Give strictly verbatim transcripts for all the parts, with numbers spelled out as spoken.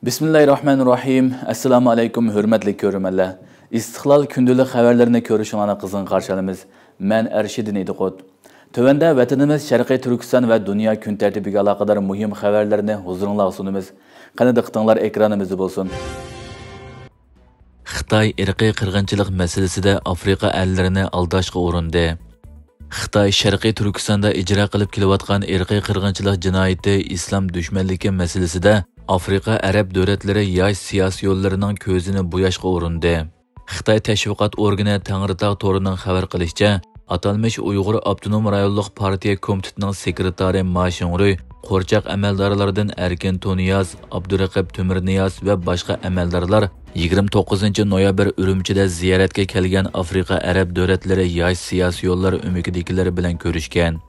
بىسمىللاھىررەھمانىررەھىم. ئەسسالامۇ ئەلەيكۇم، ھۆرمەتلىك كۆرۈرمەنلەر. ئىستىقلال كۈندىلىك خەۋەرلىرىنى كۆرۈشۈڭلارنى قىزغىن قارشى ئالىمىز. مەن ئەرشىدىن ئىدىقۇت. تۆۋەندە ۋەتىنىمىز شەرقىي تۈركىستان ۋە دۇنيا كۈن تەرتىپىگە ئالاقىدار مۇھىم خەۋەرلەرنى ھۇزۇرۇڭلارغا سۇنىمىز. قېنى دىققىتىڭلار ئېكرانىمىزدا بولسۇن. خىتاي ئىرقىي قىرغىنچىلىق مەسىلىسىدە ئافرىقا ئەللىرىنى ئالداشقا ئۇرۇندى. خىتاي شەرقىي تۈركىستاندا ئىجرا قىلىپ كېلىۋاتقان ئىرقىي قىرغىنچىلىق جىنايىتى، ئىسلام دۈشمەنلىكى مەسىلىسىدە ئافرىقا ئەرەب دۆلەتلىرى ياش سىياسىيونلىرىنىڭ كۆزىنى بوياشقا ئۇرۇندى. خىتاي تەشۋىقات ئورگىنى تەڭرىتاغ تورىنىڭ خەۋەر قىلىشىچە، ئاتالمىش ئۇيغۇر ئاپتونوم رايونلۇق پارتىيە كومىتېتىنىڭ سېكرېتارى ما شىڭرۇي قورچاق ئەمەلدارلاردىن ئەركىن تۇنىياز، ئابدۇرەقىب تۆمۈرنىياز ۋە باشقا ئەمەلدارلار يىگىرمە توققۇزىنچى نويابىر ئۈرۈمچىدە زىيارەتكە كەلگەن ئافرىقا ئەرەب دۆلەتلىرى ياش سىياسىيونلار ئۆمىكىدىكىلەر بىلەن كۆرۈشكەن.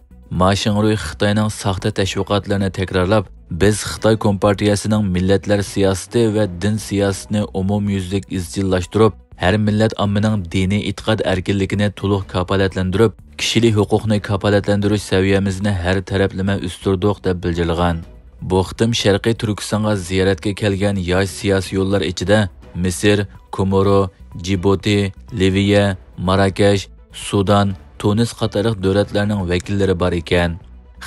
ما شىڭرۇي خىتاينىڭ ساختا تەشۋىقاتلىرىنى تەكرارلاپ، بىز خىتاي كومپارتىيەسىنىڭ مىللەتلەر سىياسىتى ۋە دىن سىياسىتىنى ئومۇميۈزلۈك ئىزچىللاشتۇرۇپ، ھەر مىللەت ئاممىنىڭ دىنىي ئېتىقاد ئەركىنلىكىنى تولۇق كاپالەتلەندۈرۈپ، كىشىلىك ھوقۇقنى كاپالەتلەندۈرۈش سەۋىيەمىزنى ھەر تەرەپلىمە ئۆستۈردۇق، دەپ بىلجىرلىغان. بۇ قېتىم شەرقىي تۈركىستانغا زىيارەتكە كەلگەن ياش سىياسىيونلار ئىچىدە مىسىر، كومورو، جىبۇتى، لىۋىيە، ماراكەش، سۇدان، تۇنىس قاتارلىق دۆلەتلەرنىڭ ۋەكىللىرى بار ئىكەن.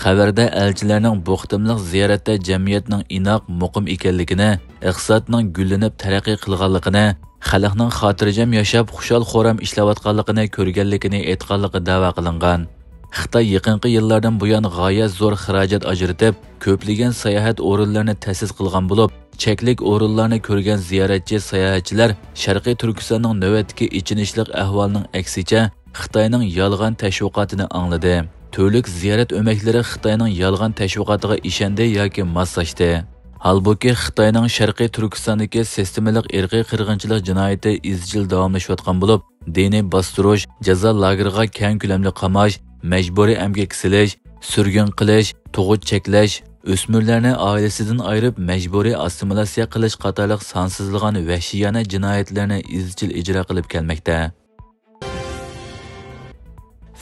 خەۋەردە ئەلچىلەرنىڭ بۇ قېتىملىق زىيارەتتە جەمئىيەتنىڭ ئىناق، مۇقىم ئىكەنلىكىنى، ئىقتىسادنىڭ گۈللىنىپ تەرەققىي قىلغانلىقىنى، خەلقنىڭ خاتىرجەم ياشاپ، خۇشال-خۇرام ئىشلەۋاتقانلىقىنى كۆرگەنلىكىنى ئېيتقانلىقى دەۋا قىلىنغان. خىتاي يېقىنقى يىللاردىن بۇيان غايەت زور خىراجەت ئاجرىتىپ، كۆپلىگەن ساياھەت ئورۇنلىرىنى تەسىس قىلغان بولۇپ، چەكلىك ئورۇنلارنى كۆرگەن زىيارەتچى ساياھەتچىلەر شەرقىي تۈركىستاننىڭ نۆۋەتتىكى ئېچىنىشلىق ئەھۋالىنىڭ ئەكسىچە، خىتاينىڭ يالغان تەشۋىقاتىنى ئاڭلىدى. تۈرلۈك زىيارەت ئۆمەكلىرى خىتاينىڭ يالغان تەشۋىقاتىغا ئىشەندى ياكى ماسلاشتى. ھالبۇكى، خىتاينىڭ شەرقىي تۈركىستاندىكى سىستېمىلىق ئىرقىي قىرغىنچىلىق جىنايىتى ئىزچىل داۋاملىشىۋاتقان بولۇپ، دىنىي باستۇرۇش، جازا لاگېرىغا كەڭ كۆلەملىك قاماش، مەجبۇرىي ئەمگەككە سېلىش، سۈرگۈن قىلىش، تۇغۇت چەكلەش، ئۆسمۈرلەرنى ئائىلىسىدىن ئايرىپ مەجبۇرىي ئاسسىمىلياتسىيە قىلىش قاتارلىق سانسىزلىغان ۋەھشىيانە جىنايەتلەرنى ئىزچىل ئىجرا قىلىپ كەلمەكتە.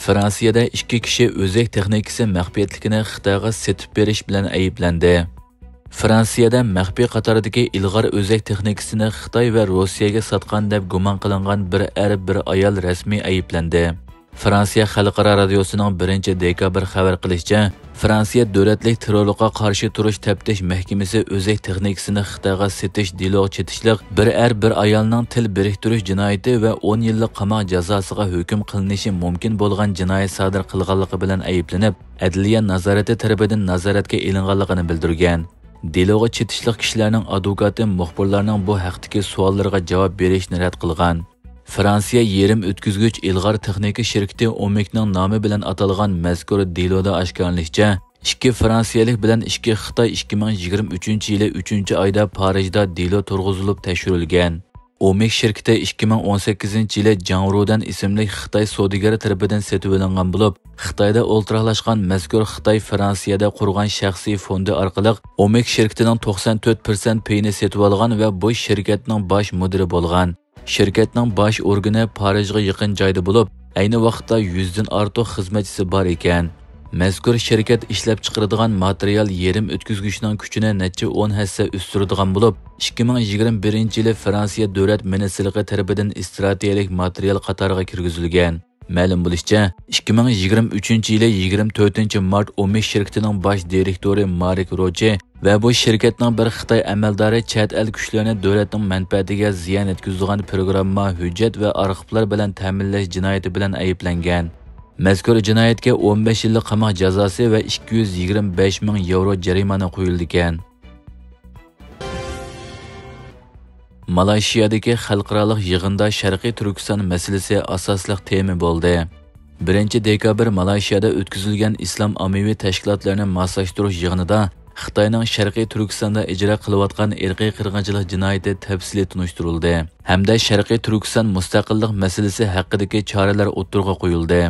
فرانسىيەدە ئىككى كىشى ئۆزەك تېخنىكىسى مەخپىيەتلىكىنى خىتايغا سېتىپ بېرىش بىلەن ئەيىبلەندى. فرانسىيەدە مەخپىي قاتاردىكى ئىلغار ئۆزەك تېخنىكىسىنى خىتاي ۋە روسىيەگە ساتقان دەپ گۇمان قىلىنغان بىر ئەر، بىر ئايال رەسمىي ئەيىبلەندى. فرانسىيە خەلقئارا رادىيوسىنىڭ بىرىنچى دېكابىر خەۋەر قىلىشىچە، فرانسىيە دۆلەتلىك تېررورلۇققا قارشى تۇرۇش تەپتىش مەھكىمىسى ئۆزەك تېخنىكىسىنى خىتايغا سېتىش دېلوغا چېتىشلىق بىر ئەر، بىر ئايالنىڭ تىل بىرىكتۈرۈش جىنايىتى ۋە ئون يىللىق قاماق جازاسىغا ھۆكۈم قىلىنىشى مۇمكىن بولغان جىنايەت سادىر قىلغانلىقى بىلەن ئەيىبلىنىپ، ئەدلىيە نازارىتى تەرىپىدىن نازارەتكە ئېلىنغانلىقىنى بىلدۈرگەن. دېلوغا چېتىشلىق كىشىلەرنىڭ ئادۋوكاتى مۇخبىرلارنىڭ بۇ ھەقتىكى سوئاللىرىغا جاۋاب بېرىشنى رەت قىلغان. فرانسىيە يېرىم ئۆتكۈزگۈچ ئىلغار تېخنىكا شىركىتى ئومېكنىڭ نامى بىلەن ئاتالغان مەزكۇر دېلودا ئاشكارىلىنىشىچە، ئىككى فرانسىيەلىك بىلەن ئىككى خىتاي ئىككى مىڭ يىگىرمە ئۈچىنچى يىلى ئۈچىنچى ئايدا پارىژدا دېلو تۇرغۇزۇلۇپ تەكشۈرۈلگەن. ئومېك شىركىتى ئىككى مىڭ ئون سەككىزىنچى يىلى جاڭ رۇدەن ئىسىملىك خىتاي سودىگىرى تەرىپىدىن سېتىۋېلىنغان بولۇپ، خىتايدا ئولتۇراقلاشقان مەزكۇر خىتاي فرانسىيەدە قۇرغان شەخسىي فوندى ئارقىلىق ئومېك شىركىتىنىڭ توقسان تۆت پىرسەنت پېيىنى سېتىۋالغان ۋە بۇ شىركەتنىڭ باش مۇدىرى بولغان. شىركەتنىڭ باش ئورگىنى پارىژغا يېقىن جايدا بولۇپ، ئەينى ۋاقىتتا يۈزدىن ئارتۇق خىزمەتچىسى بار ئىكەن. مەزكۇر شىركەت ئىشلەپچىقىرىدىغان ماتېرىيال يېرىم ئۆتكۈزگۈچنىڭ كۈچىنى نەچچە ئون ھەسسە ئۆستۈرىدىغان بولۇپ، ئىككى مىڭ يىگىرمە بىرىنچى يىلى فرانسىيە دۆلەت مىنىستىرلىقى تەرىپىدىن ئىستراتېگىيەلىك ماتېرىيال قاتارىغا كىرگۈزۈلگەن. مەلۇم بولۇشىچە، ئىككى مىڭ يىگىرمە ئۈچىنچى يىلى يىگىرمە تۆتىنچى مارت ئومېك شىركىتىنىڭ باش دىرېكتورى مارك روچې ۋە بۇ شىركەتنىڭ بىر خىتاي ئەمەلدارى چەت ئەل كۈچلىرىنى دۆلەتنىڭ مەنپەئەتىگە زىيان يەتكۈزىدىغان پروگرامما، ھۆججەت ۋە ئارخىپلار بىلەن تەمىنلەش جىنايىتى بىلەن ئەيىبلەنگەن. مەزكۇر جىنايەتكە ئون بەش يىللىق قاماق جازاسى ۋە ئىككى يۈز يىگىرمە بەش مىڭ ياۋرو جەرىمانە قويۇلىدىكەن. مالايشىيادىكى خەلقئارالىق يىغىندا شەرقىي تۈركىستان مەسىلىسى ئاساسلىق تېما بولدى. بىرىنچى دېكابىر مالايشىيادا ئۆتكۈزۈلگەن ئىسلام ئاممىۋى تەشكىلاتلىرىنى ماسلاشتۇرۇش يىغىنىدا خىتاينىڭ شەرقىي تۈركىستاندا ئىجرا قىلىۋاتقان ئىرقىي قىرغىنچىلىق جىنايىتى تەپسىلىي تونۇشتۇرۇلدى ھەمدە شەرقىي تۈركىستان مۇستەقىللىق مەسىلىسى ھەققىدىكى چارىلەر ئوتتۇرىغا قويۇلدى.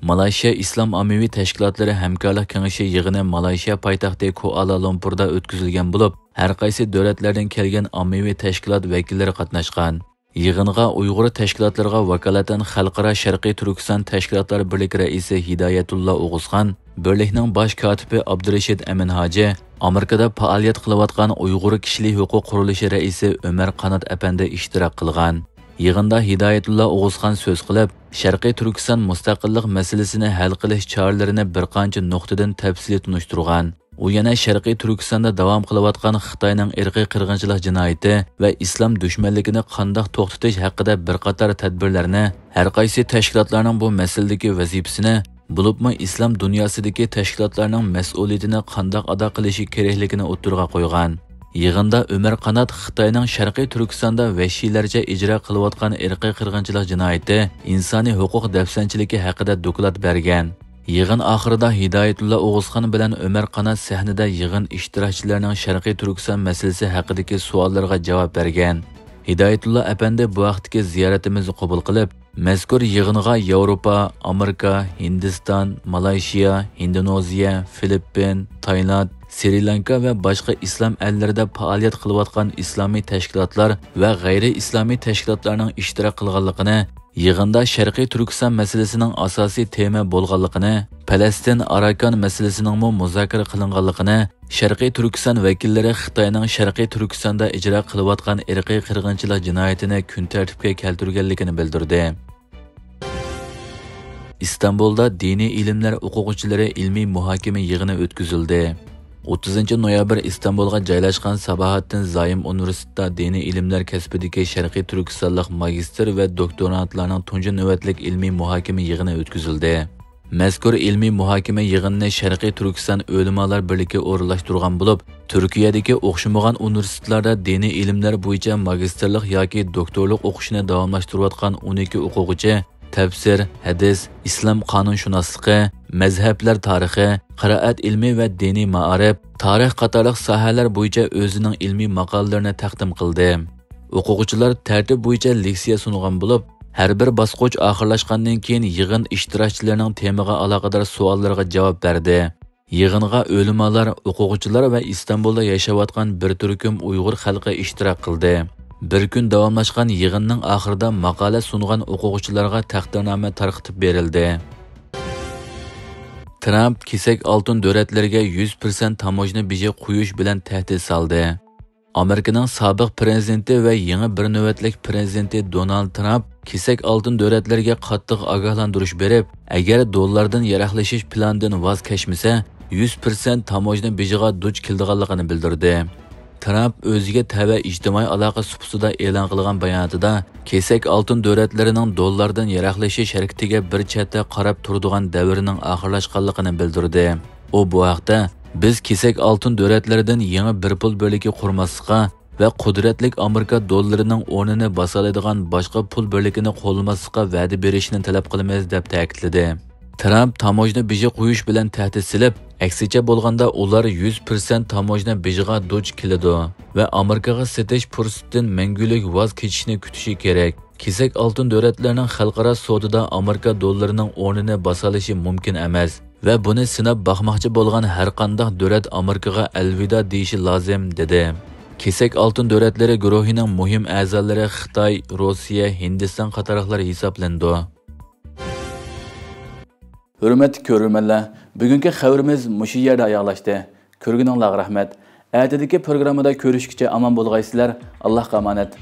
مالايشىيا ئىسلام ئاممىۋى تەشكىلاتلىرى ھەمكارلىق كېڭىشى يىغىنى مالايشىيا پايتەختى كۇئالالۇمپۇردا ئۆتكۈزۈلگەن بولۇپ، ھەر قايسى دۆلەتلەردىن كەلگەن ئاممىۋى تەشكىلات ۋەكىللىرى قاتناشقان. يىغىنغا ئۇيغۇر تەشكىلاتلىرىغا ۋاكالىتەن خەلقئارا شەرقىي تۈركىستان تەشكىلاتلار بىرلىكى رەئىسى ھىدايەتۇللا ئوغۇزخان، بىرلىكنىڭ باش كاتىپى ئابدۇرېشىت ئەمىنھاجى، ئامېرىكىدا پائالىيەت قىلىۋاتقان ئۇيغۇر كىشىلىك ھوقۇق قۇرۇلۇشى رەئىسى ئۆمەر قانات ئەپەندى ئىشتىراك قىلغان. يىغىندا ھىدايەتۇللا ئوغۇزخان سۆز قىلىپ، شەرقىي تۈركىستان مۇستەقىللىق مەسىلىسىنى ھەل قىلىش چارىلىرىنى بىر قانچە نۇقتىدىن تەپسىلىي تونۇشتۇرغان. ئۇ يەنە شەرقىي تۈركىستاندا داۋام قىلىۋاتقان خىتاينىڭ ئىرقىي قىرغىنچىلىق جىنايىتى ۋە ئىسلام دۈشمەنلىكىنى قانداق توختىتىش ھەققىدە بىر قاتار تەدبىرلەرنى، ھەر قايسى تەشكىلاتلارنىڭ بۇ مەسىلىدىكى ۋەزىپىسىنى، بولۇپمۇ ئىسلام دۇنياسىدىكى تەشكىلاتلارنىڭ مەسئۇلىيىتىنى قانداق ئادا قىلىشى كېرەكلىكىنى ئوتتۇرىغا قويغان. يىغىندا ئۆمەر قانات خىتاينىڭ شەرقىي تۈركىستاندا ۋەھشىيلەرچە ئىجرا قىلىۋاتقان ئىرقىي قىرغىنچىلىق جىنايىتى، ئىنسانىي ھوقۇق دەپسەندىچىلىكى ھەققىدە دوكلات بەرگەن. يىغىن ئاخىرىدا ھىدايەتۇللا ئوغۇزخان بىلەن ئۆمەر قانات سەھنىدە يىغىن ئىشتىراكچىلىرىنىڭ شەرقىي تۈركىستان مەسىلىسى ھەققىدىكى سوئاللىرىغا جاۋاب بەرگەن. ھىدايەتۇللا ئەپەندى بۇ ھەقتىكى زىيارىتىمىزنى قوبۇل قىلىپ، مەزكۇر يىغىنغا ياۋروپا، ئامېرىكا، ھىندىستان، مالايشىيا، ھىندونېزىيە، فىلىپپىن، تايلاند، سرى لانكا ۋە باشقا ئىسلام ئەللىرىدە پائالىيەت قىلىۋاتقان ئىسلامىي تەشكىلاتلار ۋە غەيرىي ئىسلامىي تەشكىلاتلارنىڭ ئىشتىراك قىلغانلىقىنى، يىغىندا شەرقىي تۈركىستان مەسىلىسىنىڭ ئاساسىي تېما بولغانلىقىنى، پەلەستىن، ئاراكان مەسىلىسىنىڭمۇ مۇزاكىرە قىلىنغانلىقىنى، شەرقىي تۈركىستان ۋەكىللىرى خىتاينىڭ شەرقىي تۈركىستاندا ئىجرا قىلىۋاتقان ئىرقىي قىرغىنچىلىق جىنايىتىنى كۈن تەرتىپكە كەلتۈرگەنلىكىنى بىلدۈردى. ئىستانبۇلدا دىنىي ئىلىملەر ئوقۇغۇچىلىرى ئىلمىي مۇھاكىمە يىغىنى ئۆتكۈزۈلدى. ئوتتۇزىنچى نويابىر ئىستانبۇلغا جايلاشقان ساباھاتتىن زايىم ئۇنىۋېرسىتېتىدا دىنىي ئىلىملەر كەسپىدىكى شەرقىي تۈركىستانلىق ماگىستىر ۋە دوكتورانتلارنىڭ تۇنجى نۆۋەتلىك ئىلمىي مۇھاكىمە يىغىنى ئۆتكۈزۈلدى. مەزكۇر ئىلمىي مۇھاكىمە يىغىنىنى شەرقىي تۈركىستان ئۆلىمالار بىرلىكى ئورۇنلاشتۇرغان بولۇپ، تۈركىيەدىكى ئوخشىمىغان ئۇنىۋېرسىتېتلاردا دىنىي ئىلىملەر بويىچە ماگىستىرلىق ياكى دوكتورلۇق ئوقۇشىنى داۋاملاشتۇرۇۋاتقان ئون ئىككى ئوقۇغۇچى تەپسىر، ھەدىس، ئىسلام قانۇنشۇناسلىقى، مەزھەپلەر تارىخى، قىرائەت ئىلمى ۋە دىنىي مائارىپ، تارىخ قاتارلىق ساھەلەر بويىچە ئۆزىنىڭ ئىلمىي ماقالىلىرىنى تەقدىم قىلدى. ئوقۇغۇچىلار تەرتىپ بويىچە لېكسىيە سۇنغان بولۇپ، ھەر بىر باسقۇچ ئاخىرلاشقاندىن كېيىن يىغىن ئىشتىراكچىلىرىنىڭ تېمىغا ئالاقىدار سوئاللىرىغا جاۋاب بەردى. يىغىنغا ئۆلىمالار، ئوقۇغۇچىلار ۋە ئىستانبۇلدا ياشاۋاتقان بىر تۈركۈم ئۇيغۇر خەلقى ئىشتىراك قىلدى. بىر كۈن داۋاملاشقان يىغىننىڭ ئاخىرىدا ماقالە سۇنغان ئوقۇغۇچىلارغا تەقدىرنامە تارقىتىپ بېرىلدى. ترامپ كېسەك ئالتۇن دۆلەتلىرىگە يۈز پىرسەنت تاموژنا بېجى قويۇش بىلەن تەھدىت سالدى. ئامېرىكىنىڭ سابىق پىرېزىدېنتى ۋە يېڭى بىر نۆۋەتلىك پىرېزىدېنتى دونالد ترامپ كېسەك ئالتۇن دۆلەتلىرىگە قاتتىق ئاگاھلاندۇرۇش بېرىپ، ئەگەر دوللاردىن يىراقلىشىش پىلانىدىن ۋاز كەچمىسە، يۈز پىرسەنت تاموژنا بېجىغا دۇچ كېلىدىغانلىقىنى بىلدۈردى. ترامپ ئۆزىگە تەۋە ئىجتىمائىي ئالاقە سۇپىسىدا ئېلان قىلغان باياناتىدا، كېسەك ئالتۇن دۆلەتلىرىنىڭ دوللاردىن يىراقلىشىش ھەرىكىتىگە بىر چەتتە قاراپ تۇرىدىغان دەۋرىنىڭ ئاخىرلاشقانلىقىنى بىلدۈردى. ئۇ بۇ ھەقتە، بىز كېسەك ئالتۇن دۆلەتلىرىدىن يېڭى بىر پۇل بىرلىكى قۇرماسلىققا ۋە قۇدرەتلىك ئامېرىكا دوللىرىنىڭ ئورنىنى باسالايدىغان باشقا پۇل بىرلىكىنى قوللىماسلىققا ۋەدە بېرىشنى تەلەپ قىلىمىز، دەپ تەكىتلىدى. ترامپ تاموژنا بېجى قويۇش بىلەن تەھدىت سېلىپ، ئەكسىچە بولغاندا ئۇلار يۈز پىرسەنت تاموژنا بېجىغا دۇچ كېلىدۇ ۋە ئامېرىكىغا سېتىش پۇرسىتىدىن مەڭگۈلۈك ۋاز كېچىشنى كۈتۈشى كېرەك. كېسەك ئالتۇن دۆلەتلەرنىڭ خەلقئارا سودىدا ئامېرىكا دوللىرىنىڭ ئورنىنى باسالىشى مۇمكىن ئەمەس ۋە بۇنى سىناپ باقماقچى بولغان ھەرقانداق دۆلەت ئامېرىكىغا ئەلۋىدا دېيىشى لازىم، دېدى. كېسەك ئالتۇن دۆلەتلىرى گۇرۇھىنىڭ مۇھىم ئەزالىرى خىتاي، روسىيە، ھىندىستان قاتارلىقلار ھېسابلىنىدۇ. ھۆرمەتلىك كۆرۈرمەنلەر، بۈگۈنكى خەۋىرىمىز مۇشۇ يەردە ئاياغلاشتى. كۆرگىنىڭلارغا رەھمەت. ئەتىدىكى پروگراممىدا كۆرۈشكىچە ئامان بولغايسىلەر. ئاللاھقا ئامانەت.